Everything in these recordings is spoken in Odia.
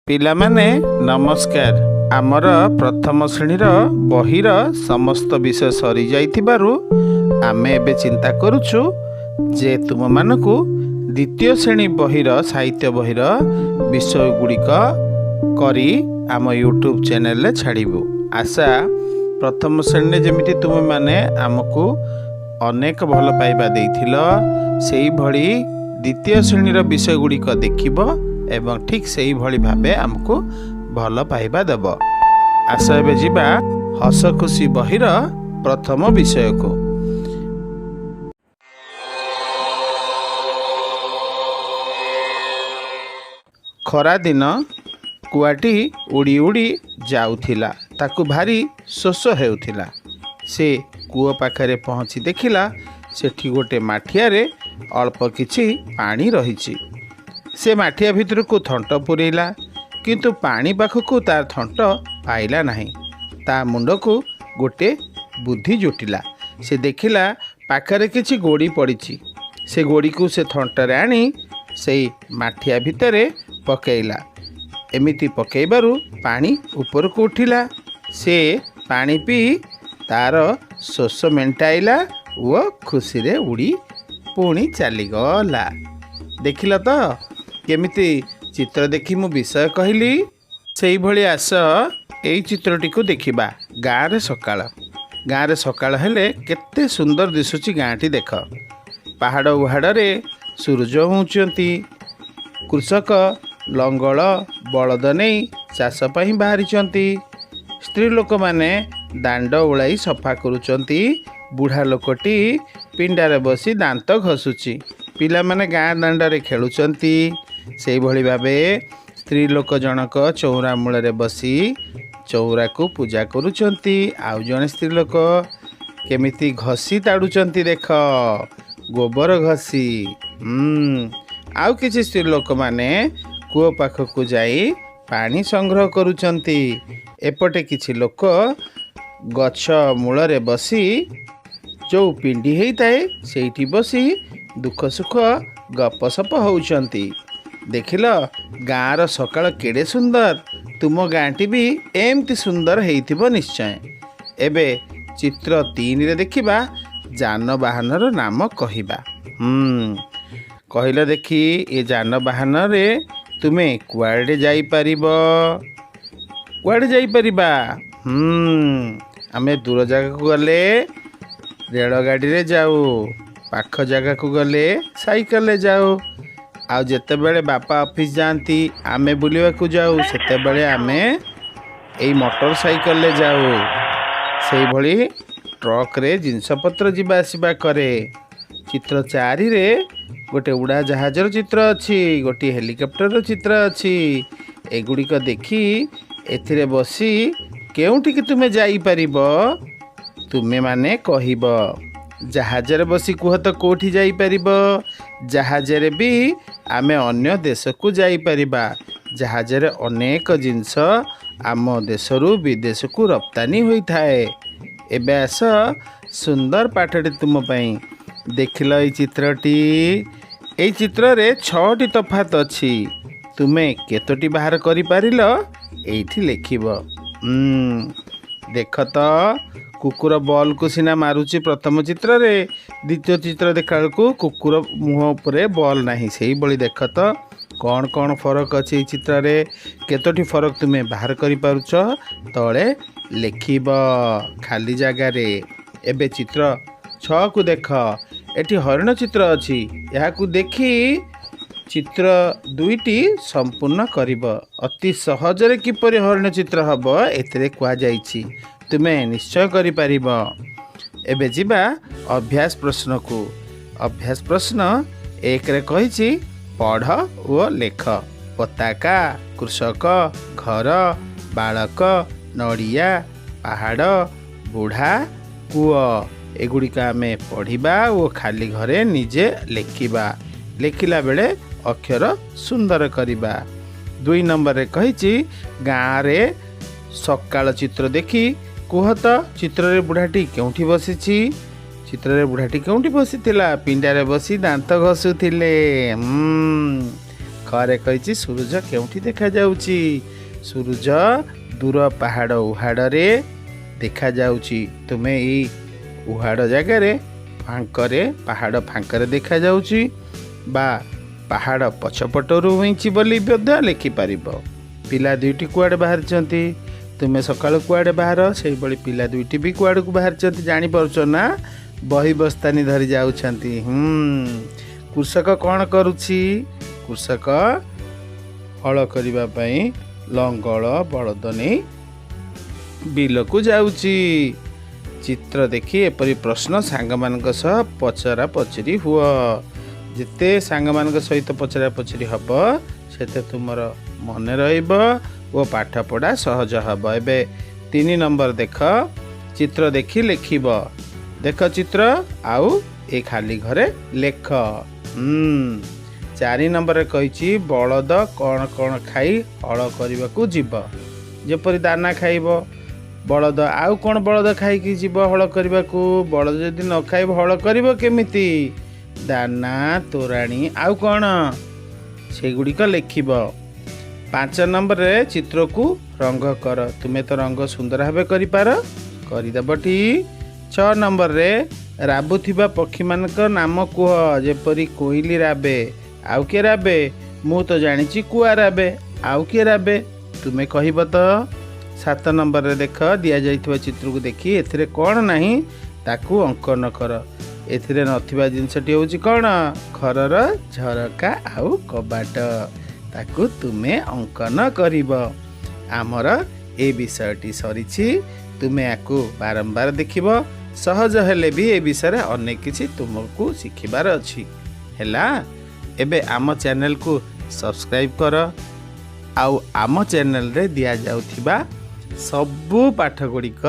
ପିଲାମାନେ ନମସ୍କାର। ଆମର ପ୍ରଥମ ଶ୍ରେଣୀର ବହିର ସମସ୍ତ ବିଷୟ ସରିଯାଇଥିବାରୁ ଆମେ ଏବେ ଚିନ୍ତା କରୁଛୁ ଯେ ତୁମମାନଙ୍କୁ ଦ୍ୱିତୀୟ ଶ୍ରେଣୀ ବହିର ସାହିତ୍ୟ ବହିର ବିଷୟ ଗୁଡ଼ିକ କରି ଆମ ୟୁଟ୍ୟୁବ୍ ଚ୍ୟାନେଲରେ ଛାଡ଼ିବୁ। ଆଶା, ପ୍ରଥମ ଶ୍ରେଣୀରେ ଯେମିତି ତୁମେମାନେ ଆମକୁ ଅନେକ ଭଲ ପାଇବା ଦେଇଥିଲ, ସେଇଭଳି ଦ୍ୱିତୀୟ ଶ୍ରେଣୀର ବିଷୟ ଗୁଡ଼ିକ ଦେଖିବ ଏବଂ ଠିକ୍ ସେଇଭଳି ଭାବେ ଆମକୁ ଭଲ ପାଇବା ଦେବ। ଆସ, ଏବେ ଯିବା ହସ ଖୁସି ବହିର ପ୍ରଥମ ବିଷୟକୁ। ଖରାଦିନ। କୁଆଟି ଉଡ଼ି ଉଡ଼ି ଯାଉଥିଲା। ତାକୁ ଭାରି ଶୋଷ ହେଉଥିଲା। ସେ କୂଅ ପାଖରେ ପହଞ୍ଚି ଦେଖିଲା, ସେଠି ଗୋଟେ ମାଠିଆରେ ଅଳ୍ପ କିଛି ପାଣି ରହିଛି। ସେ ମାଠିଆ ଭିତରକୁ ଥଣ୍ଟ ପୂରେଇଲା, କିନ୍ତୁ ପାଣି ପାଖକୁ ତାର ଥଣ୍ଟ ପାଇଲା ନାହିଁ। ତା ମୁଣ୍ଡକୁ ଗୋଟେ ବୁଦ୍ଧି ଜୁଟିଲା। ସେ ଦେଖିଲା ପାଖରେ କିଛି ଗୋଡ଼ି ପଡ଼ିଛି। ସେ ଗୋଡ଼ିକୁ ସେ ଥଣ୍ଟରେ ଆଣି ସେଇ ମାଠିଆ ଭିତରେ ପକାଇଲା। ଏମିତି ପକାଇବାରୁ ପାଣି ଉପରକୁ ଉଠିଲା। ସେ ପାଣି ପିଇ ତାର ଶୋଷ ମେଣ୍ଟାଇଲା ଓ ଖୁସିରେ ଉଡ଼ି ପୁଣି ଚାଲିଗଲା। ଦେଖିଲ ତ, କେମିତି ଚିତ୍ର ଦେଖି ମୁଁ ବିଷୟ କହିଲି? ସେଇଭଳି ଆସ, ଏଇ ଚିତ୍ରଟିକୁ ଦେଖିବା। ଗାଁରେ ସକାଳ। ଗାଁରେ ସକାଳ ହେଲେ କେତେ ସୁନ୍ଦର ଦିଶୁଛି ଗାଁଟି ଦେଖ। ପାହାଡ଼ ଉହାଡ଼ରେ ସୂରୁଜ ଉଉଁଛନ୍ତି। କୃଷକ ଲଙ୍ଗଳ ବଳଦ ନେଇ ଚାଷ ପାଇଁ ବାହାରିଛନ୍ତି। ସ୍ତ୍ରୀ ଲୋକମାନେ ଦାଣ୍ଡ ଓଳାଇ ସଫା କରୁଛନ୍ତି। ବୁଢ଼ା ଲୋକଟି ପିଣ୍ଡାରେ ବସି ଦାନ୍ତ ଘଷୁଛି। ପିଲାମାନେ ଗାଁ ଦାଣ୍ଡରେ ଖେଳୁଛନ୍ତି। ସେଇଭଳି ଭାବେ ସ୍ତ୍ରୀ ଲୋକ ଜଣକ ଚଉରା ମୂଳରେ ବସି ଚଉରାକୁ ପୂଜା କରୁଛନ୍ତି। ଆଉ ଜଣେ ସ୍ତ୍ରୀ ଲୋକ କେମିତି ଘଷି ତାଡ଼ୁଛନ୍ତି ଦେଖ, ଗୋବର ଘଷି। ଆଉ କିଛି ସ୍ତ୍ରୀ ଲୋକମାନେ କୂଅ ପାଖକୁ ଯାଇ ପାଣି ସଂଗ୍ରହ କରୁଛନ୍ତି। ଏପଟେ କିଛି ଲୋକ ଗଛ ମୂଳରେ ବସି, ଯେଉଁ ପିଣ୍ଡି ହେଇଥାଏ ସେଇଠି ବସି ଦୁଃଖ ସୁଖ ଗପସପ ହେଉଛନ୍ତି। ଦେଖିଲ, ଗାଁର ସକାଳ କେଡ଼େ ସୁନ୍ଦର। ତୁମ ଗାଁଟି ବି ଏମିତି ସୁନ୍ଦର ହେଇଥିବ ନିଶ୍ଚୟ। ଏବେ ଚିତ୍ର 3ରେ ଦେଖିବା, ଯାନବାହନର ନାମ କହିବା। କହିଲ ଦେଖି, ଏ ଯାନବାହନରେ ତୁମେ କୁଆଡ଼େ ଯାଇପାରିବ? କୁଆଡ଼େ ଯାଇପାରିବା? ଆମେ ଦୂର ଜାଗାକୁ ଗଲେ ରେଳଗାଡ଼ିରେ ଯାଉ, ପାଖ ଜାଗାକୁ ଗଲେ ସାଇକେଲରେ ଯାଉ। ଆଉ ଯେତେବେଳେ ବାପା ଅଫିସ୍ ଯାଆନ୍ତି, ଆମେ ବୁଲିବାକୁ ଯାଉ, ସେତେବେଳେ ଆମେ ଏଇ ମଟର ସାଇକେଲରେ ଯାଉ। ସେଇଭଳି ଟ୍ରକରେ ଜିନିଷପତ୍ର ଯିବା ଆସିବା କରେ। ଚିତ୍ର 4ରେ ଗୋଟେ ଉଡ଼ାଜାହାଜର ଚିତ୍ର ଅଛି, ଗୋଟିଏ ହେଲିକପ୍ଟରର ଚିତ୍ର ଅଛି। ଏଗୁଡ଼ିକ ଦେଖି ଏଥିରେ ବସି କେଉଁଠିକି ତୁମେ ଯାଇପାରିବ, ତୁମେମାନେ କହିବ। ଜାହାଜରେ ବସି କୁହ ତ କେଉଁଠି ଯାଇପାରିବ? ଜାହାଜରେ ବି ଆମେ ଅନ୍ୟ ଦେଶକୁ ଯାଇପାରିବା। ଜାହାଜରେ ଅନେକ ଜିନିଷ ଆମ ଦେଶରୁ ବିଦେଶକୁ ରପ୍ତାନି ହୋଇଥାଏ। ଏବେ ଆସ, ସୁନ୍ଦର ପାଠଟି ତୁମ ପାଇଁ। ଦେଖିଲ ଏଇ ଚିତ୍ରଟି? ଏଇ ଚିତ୍ରରେ 6ଟି ତଫାତ ଅଛି। ତୁମେ କେତୋଟି ବାହାର କରିପାରିଲ, ଏଇଠି ଲେଖିବ। ଦେଖ ତ, କୁକୁର ବଲ୍କୁ ସିନା ମାରୁଛି ପ୍ରଥମ ଚିତ୍ରରେ, ଦ୍ୱିତୀୟ ଚିତ୍ର ଦେଖିଲା ବେଳକୁ କୁକୁର ମୁହଁ ଉପରେ ବଲ୍ ନାହିଁ। ସେଇଭଳି ଦେଖ ତ କ'ଣ କ'ଣ ଫରକ ଅଛି ଏଇ ଚିତ୍ରରେ। କେତୋଟି ଫରକ ତୁମେ ବାହାର କରିପାରୁଛ, ତଳେ ଲେଖିବ ଖାଲି ଜାଗାରେ। ଏବେ ଚିତ୍ର 6କୁ ଦେଖ। ଏଠି ହରିଣ ଚିତ୍ର ଅଛି। ଏହାକୁ ଦେଖି ଚିତ୍ର 2ଟି ସମ୍ପୂର୍ଣ୍ଣ କରିବ। ଅତି ସହଜରେ କିପରି ହରିଣ ଚିତ୍ର ହେବ ଏଥିରେ କୁହାଯାଇଛି। ତୁମେ ନିଶ୍ଚୟ କରିପାରିବ। ଏବେ ଯିବା ଅଭ୍ୟାସ ପ୍ରଶ୍ନକୁ। ଅଭ୍ୟାସ ପ୍ରଶ୍ନ 1ରେ କହିଛି, ପଢ଼ ଓ ଲେଖ। ପତାକା, କୃଷକ, ଘର, ବାଳକ, ନଡ଼ିଆ, ପାହାଡ଼, ବୁଢ଼ା, କୂଅ। ଏଗୁଡ଼ିକ ଆମେ ପଢ଼ିବା ଓ ଖାଲି ଘରେ ନିଜେ ଲେଖିବା। ଲେଖିଲା ବେଳେ ଅକ୍ଷର ସୁନ୍ଦର କରିବା। 2 ନମ୍ବରରେ କହିଛି, ଗାଁରେ ସକାଳ ଚିତ୍ର ଦେଖି କୁହ ତ ଚିତ୍ରରେ ବୁଢ଼ାଟି କେଉଁଠି ବସିଛି? ଚିତ୍ରରେ ବୁଢ଼ାଟି କେଉଁଠି ବସିଥିଲା? ପିଣ୍ଡାରେ ବସି ଦାନ୍ତ ଘଷୁଥିଲେ। ଖରେ କହିଛି, ସୂରୁଜ କେଉଁଠି ଦେଖାଯାଉଛି? ସୂରୁଜ ଦୂର ପାହାଡ଼ ଉହାଡ଼ରେ ଦେଖାଯାଉଛି। ତୁମେ ଏଇ ଉହାଡ଼ ଜାଗାରେ ଫାଙ୍କରେ, ପାହାଡ଼ ଫାଙ୍କରେ ଦେଖାଯାଉଛି ବା ପାହାଡ଼ ପଛପଟରୁ ଉଇଁଛି ବୋଲି ମଧ୍ୟ ଲେଖିପାରିବ। ପିଲା ଦୁଇଟି କୁଆଡ଼େ ବାହାରିଛନ୍ତି? ତୁମେ ସକାଳୁ କୁଆଡ଼େ ବାହାର, ସେଇଭଳି ପିଲା ଦୁଇଟି ବି କୁଆଡ଼କୁ ବାହାରିଛନ୍ତି ଜାଣିପାରୁଛ ନା? ବହି ବସ୍ତାନି ଧରି ଯାଉଛନ୍ତି। କୃଷକ କ'ଣ କରୁଛି? କୃଷକ ହଳ କରିବା ପାଇଁ ଲଙ୍ଗଳ ବଳଦ ନେଇ ବିଲକୁ ଯାଉଛି। ଚିତ୍ର ଦେଖି ଏପରି ପ୍ରଶ୍ନ ସାଙ୍ଗମାନଙ୍କ ସହ ପଚରା ପଚରି ହୁଅ। ଯେତେ ସାଙ୍ଗମାନଙ୍କ ସହିତ ପଚରା ପଚରି ହେବ, ସେତେ ତୁମର ମନେ ରହିବ ଓ ପାଠପଢ଼ା ସହଜ ହେବ। ଏବେ 3 ନମ୍ବର ଦେଖ, ଚିତ୍ର ଦେଖି ଲେଖିବ। ଦେଖ ଚିତ୍ର ଆଉ ଏ ଖାଲି ଘରେ ଲେଖ। 4 ନମ୍ବରରେ କହିଛି, ବଳଦ କ'ଣ କ'ଣ ଖାଇ ହଳ କରିବାକୁ ଯିବ? ଯେପରି ଦାନା ଖାଇବ ବଳଦ। ଆଉ କ'ଣ ବଳଦ ଖାଇକି ଯିବ ହଳ କରିବାକୁ? ବଳଦ ଯଦି ନ ଖାଇବ, ହଳ କରିବ କେମିତି? ଦାନା, ତୋରାଣୀ, ଆଉ କ'ଣ, ସେଗୁଡ଼ିକ ଲେଖିବ। 5 ନମ୍ବରରେ ଚିତ୍ରକୁ ରଙ୍ଗ କର। ତୁମେ ତ ରଙ୍ଗ ସୁନ୍ଦର ଭାବେ କରିପାର, କରିଦେବଟି। 6 ନମ୍ବରରେ ରାବୁଥିବା ପକ୍ଷୀମାନଙ୍କ ନାମ କୁହ। ଯେପରି କୋଇଲି ରାବେ, ଆଉ କିଏ ରାବେ? ମୁଁ ତ ଜାଣିଛି କୁଆ ରାବେ, ଆଉ କିଏ ରାବେ ତୁମେ କହିବ ତ? 7 ନମ୍ବରରେ ଦେଖ, ଦିଆଯାଇଥିବା ଚିତ୍ରକୁ ଦେଖି ଏଥିରେ କ'ଣ ନାହିଁ ତାକୁ ଅଙ୍କନ କର। ଏଥିରେ ନଥିବା ଜିନିଷଟି ହେଉଛି କ'ଣ? ଘରର ଝରକା ଆଉ କବାଟ, ତାକୁ ତୁମେ ଅଙ୍କନ କରିବ। ଆମର ଏ ବିଷୟଟି ସରିଛି। ତୁମେ ୟାକୁ ବାରମ୍ବାର ଦେଖିବ। ସହଜ ହେଲେ ବି ଏ ବିଷୟରେ ଅନେକ କିଛି ତୁମକୁ ଶିଖିବାର ଅଛି। ହେଲା, ଏବେ ଆମ ଚ୍ୟାନେଲକୁ ସବସ୍କ୍ରାଇବ୍ କର ଆଉ ଆମ ଚ୍ୟାନେଲରେ ଦିଆଯାଉଥିବା ସବୁ ପାଠ ଗୁଡ଼ିକ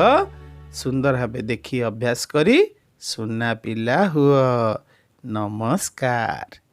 ସୁନ୍ଦର ଭାବେ ଦେଖି ଅଭ୍ୟାସ କରି ସୁନା ପିଲା ହୁଅ। ନମସ୍କାର।